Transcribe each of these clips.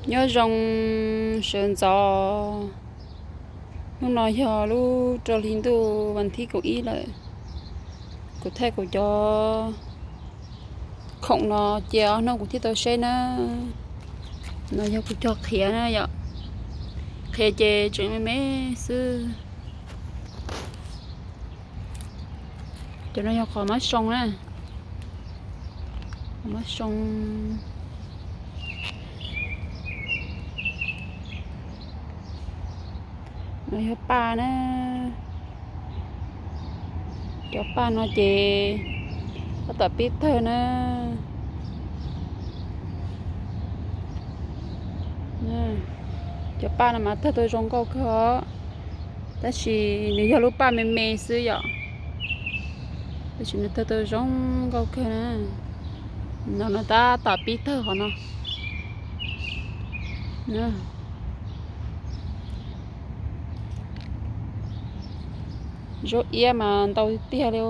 Nyob zoo sawv ntxov, hnub no yog lub rau hli ntuj vas thib kaum ib lawm. Kuv thaij kuv cov khoom no cia ob hnub kuv thiaj tau seb na. No yog kuv cog qhiav na yom. Qhiav ces tseem me me xwb. Cov no yog qhov mab soo na. Qhov mab soo. No yog paj na. Cov paj no ces tab tom pib tawg na. Cov paj no mas tawg tau zoo nkauj kawg os. Tab sis nws yog lub paj me me xwb yom. Tab sis nws tawg tau zoo nkauj kawg na. No no tab tom pib tawg qhov no. Zaub iab mas ntau tiag tiag li.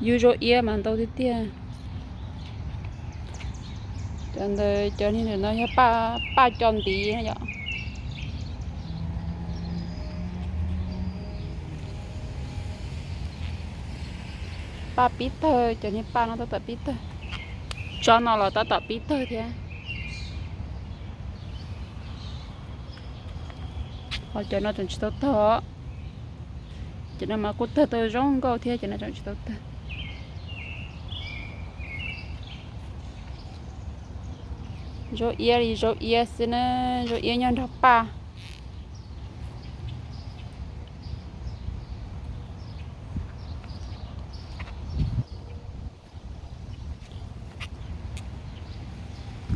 Yub zaub iab mas ntau tiag tiag. Cov ntawd, cov niag ntawm no yog paj co ntiv na yom. Paj pib tawg, cov niag paj no tab tom pib tawg. Tsob no los tab tom pib tawg thiab. Ho cov no tseem tsis tau tawg. Cov no mas kuj tawg tau zoo nkauj thiab, cov no tseem tsis tau tawg. Zaub iab li zaub iab xwb na, zaub iab nyob nrog paj.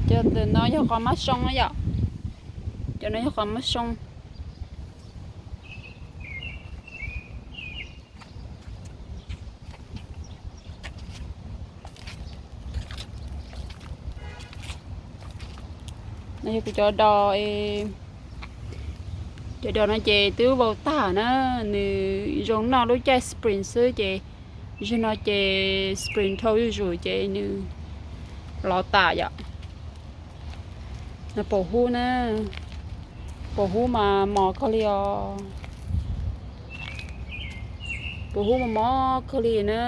Cov ntawm no yog qhov mab soo na yom. Cov no yog qhov mab soo. No yog kuv cov dos, cov dos no ces twb vau tag na, nws zoo noj lub caij spring xwb ces zaum no ces spring dhau zuj zus ces nws lov tas yom. Paum hub na, paum hub mas mos kawg li os. Paum hub mas mos kawg li na,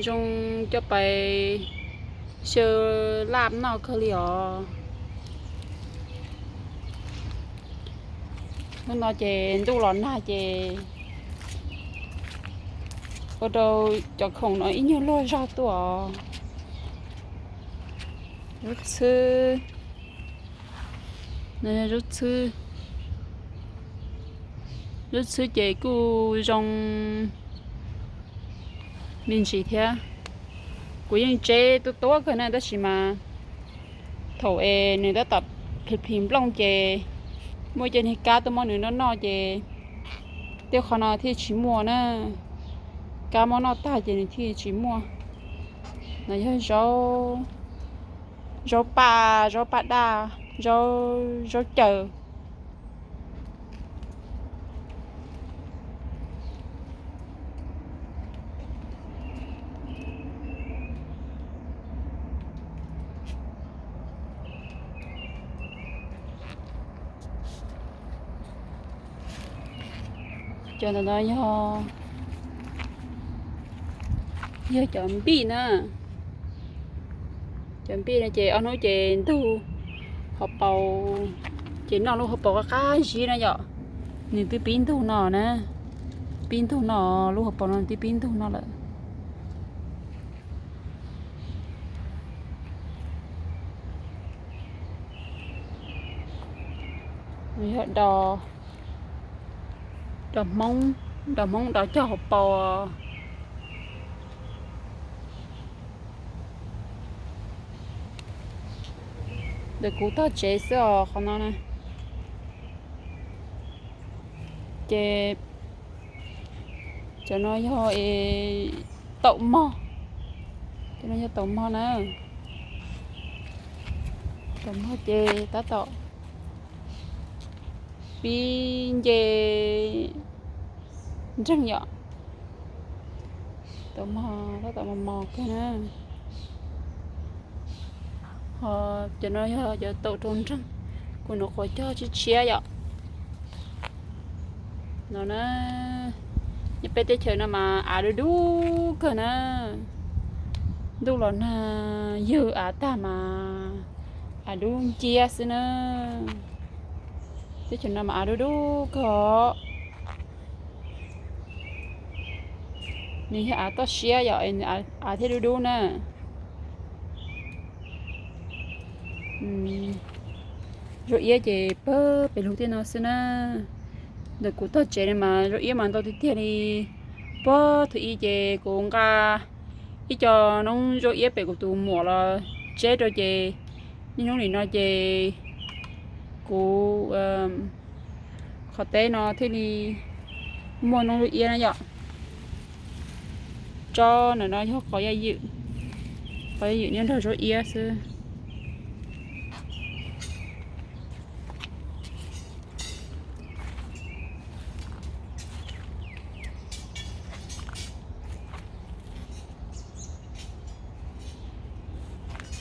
zoo coj pais xyaw laj noj kawg li os. Hnub no ces ntuj los nag ces ua rau cov khoom no ib nyuag luag zog tuaj os. Zaub txhwb, no yog zaub txhwb. Zaub txhwb ces kuj zoo me ntsis thiab. Kuv yeej tseb tuab tuab kawg na tab sis mas thaum es nws tab tom plis plis nplooj ces muaj cov niag kab tuaj muab nws noj noj ces tej qhov no thiaj tsis muaj na. Kab muab noj tag ces nws thiaj tsis muaj. No yog zaub, zaub paj, zaub paj daj, zaub, zaub caws. Cov ntawm no yog, yog cov npij na. Cov npij no ces ob hnub ces ntug hauv paus, ces noj lub hauv paus qab qab zib na yom. Nws twb pib ntug no na, pib ntug no, lub hauv paus no twb pib ntug no lawm. Yog dos, dos Hmoob, dos Hmoob dos cog hauv paus. Ntawm kuv tog tsev xwb os qhov no na. Ces cov no yog taum mog, cov no yog taum mog na. Taum mog ces tab tom pib nce nreeg yom. Taum mog tab tom mos mos kawg na. Ho cov no yog cov taum rau nreeg, kuv nyuam qhuav cog tshiab tshiab yom. No na, nyob peb teb chaws no mas av dub dub kawg na. Ntuj los nag, ywg av tag mas av dub nciab xwb na. Teb chaws no mas av dub dub kawg. Nws yog av toj siab yom, av thiaj dub dub na. Zaub iab ces pag pem lug tej no xwb na. Ntawm kuv tog tsev no mas zaub iab mas ntau tiag tiag li. Puag thaum ub ces kuv nqa ib co noob zaub iab pem kuv tus muam los tseb rau ces niaj hnub nim no ces kuv qhov teb no thiaj li muaj noob zaub iab na yom. Tsob ntawm no yog qos yaj ywm, qos yaj ywm nyob nrog zaub iab xwb.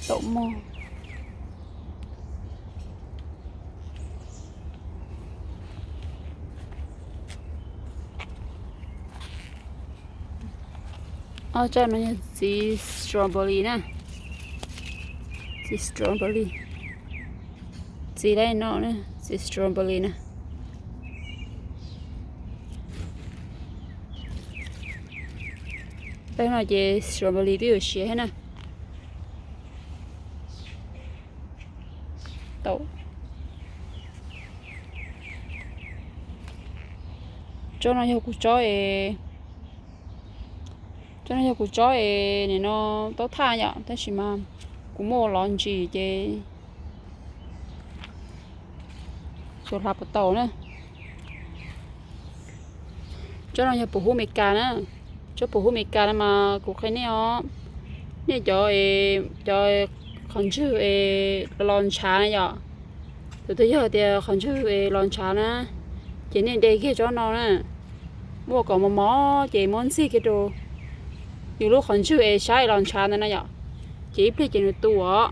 Taum mog. Ob tsob no yog txiv strawberry na. Txiv strawberry. Txiv li no na, txiv strawberry na. Peb no ces strawberry twb yuav siav thiab na. Taum. Tsob no yog kuv tsob es, tsob no yog kuv tsob es nim no taub thaj yom, tab sis mas kuv muaj lov ntsis ces tsuas hlav puas tau na. Tsob no yog pum hub Meskas na. Tsob pum hub Meskas no mas kuv qhia nej os, nej cov, cov qhov ntswg es los ntshav na yom, tus twg yog tias qhov ntswg es los ntshav na, ces nej de kiag tsob no na, muab kom mos mos ces muab ntxig kiag rau yus lub qhov ntswg es saib los ntshav ntawd na yom, ces ib pliag ces nws tu os.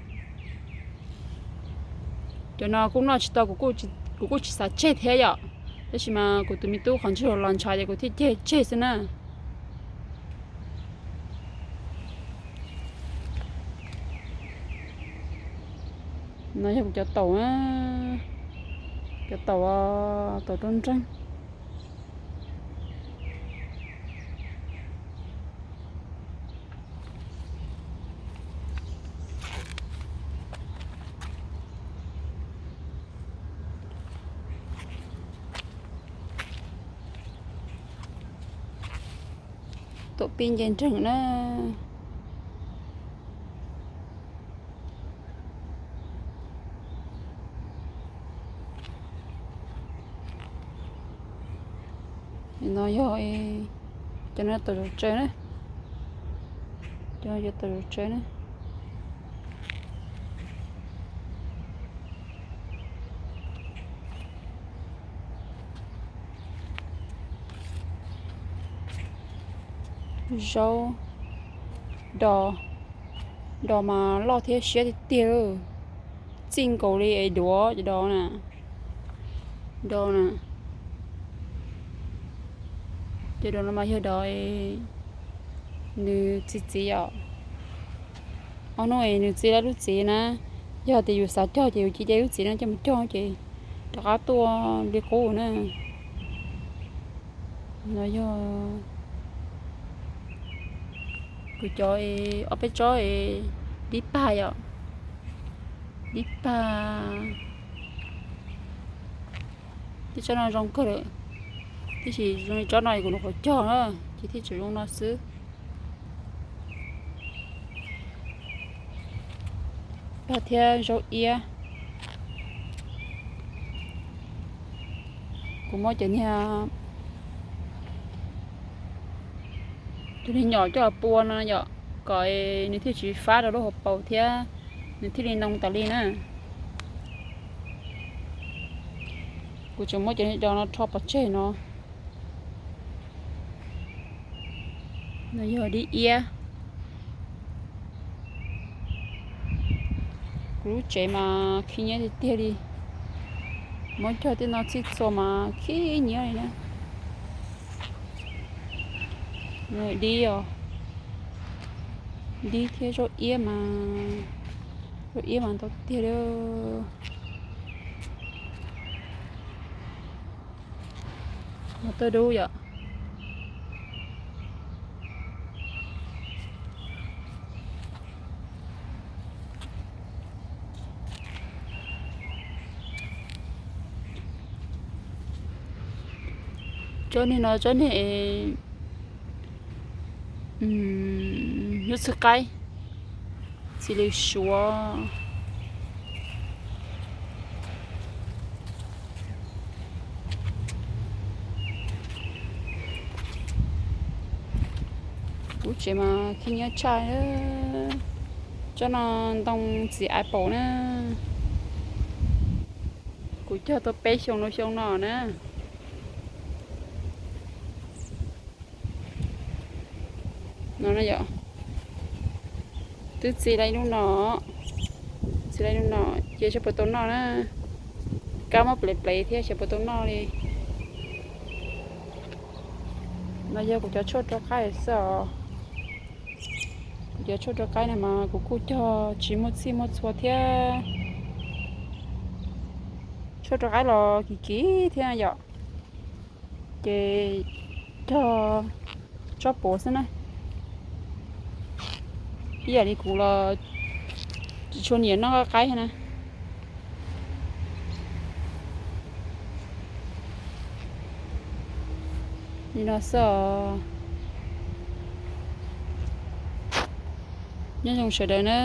Cov no kuj noj tsis tau, kuv kuj tsis xav tseg thiab yom, tab sis mas kuv tus me tub qhov ntswg los ntshav ces kuv thiaj ceg tseg xwb na. No yog kuv cov taum, cov taum, taum rau nreeg. Taum pib nce nreeg na. No yog cov no taum zom tsaws na, cov no yog taum zom tsaws na. Zaub, dos, dos mas loj thiab siab tiag tiag, txij nkaus li es duav cov dos na, dos na. Cov dos no mas yog dos nws txi txiv os. Ob hnub es nws txi lawm lub txiv na, yog tias yus xav cog ces yus cia lub txiv no coj mus cog ces rov qab tuaj li qub na. No yog kuv cov, ob peb tsob dib pag yom, dib pag. Tej tsob no zoo kawg lawm, tiam sis zoo li tsob no kuv nyuam qhuav cog na, ces thiaj tsis zoo no xwb. Pag thiab zaub iab. Kuv muab cov niag, cov niag nyom coj los pua no yom, kom nws thiaj tsis fab rau lub hauv paus thiab nws thiaj li noo tas li na. Kuv tseem muab cov niag dos no rho pov tseg no. No yog dib iab. Kuv lub tsev mas khib nyiab tiag tiag li. Muab cog tej no txhij txhua mas khib nyiab li na. Dib os, dib thiab zaub iab mas, zaub iab mas ntau tiag li. Mas tawg dub yom. Tsob niag no tsob niag lub txhwb qaib, txiv lws suav. Kuv tsev mas khib nyiab tshaj. Tsob no ntoo txiv apple na. Kuv cog tau peb xyoo lub xyoo no na. No yom, twb txi lawm lub no, txi lawm lub no, ces xyov puas tau noj na. Kab muab plev plev thiab xyov puas tau noj li. No yog kuv cov tshuaj rau qaib xwb os. Kuv cov tshuaj rau qaib no mas kuv kuj cog tsis muaj txhij muaj txhua thiab. Tshuaj rau qaib los kim kim thiab yom. Ces cog tsob puav xwb na. Ib yam li kuv los tsis tshua nyiam noj qaib na. Li no xwb os. Nyob zoo sawv daws na.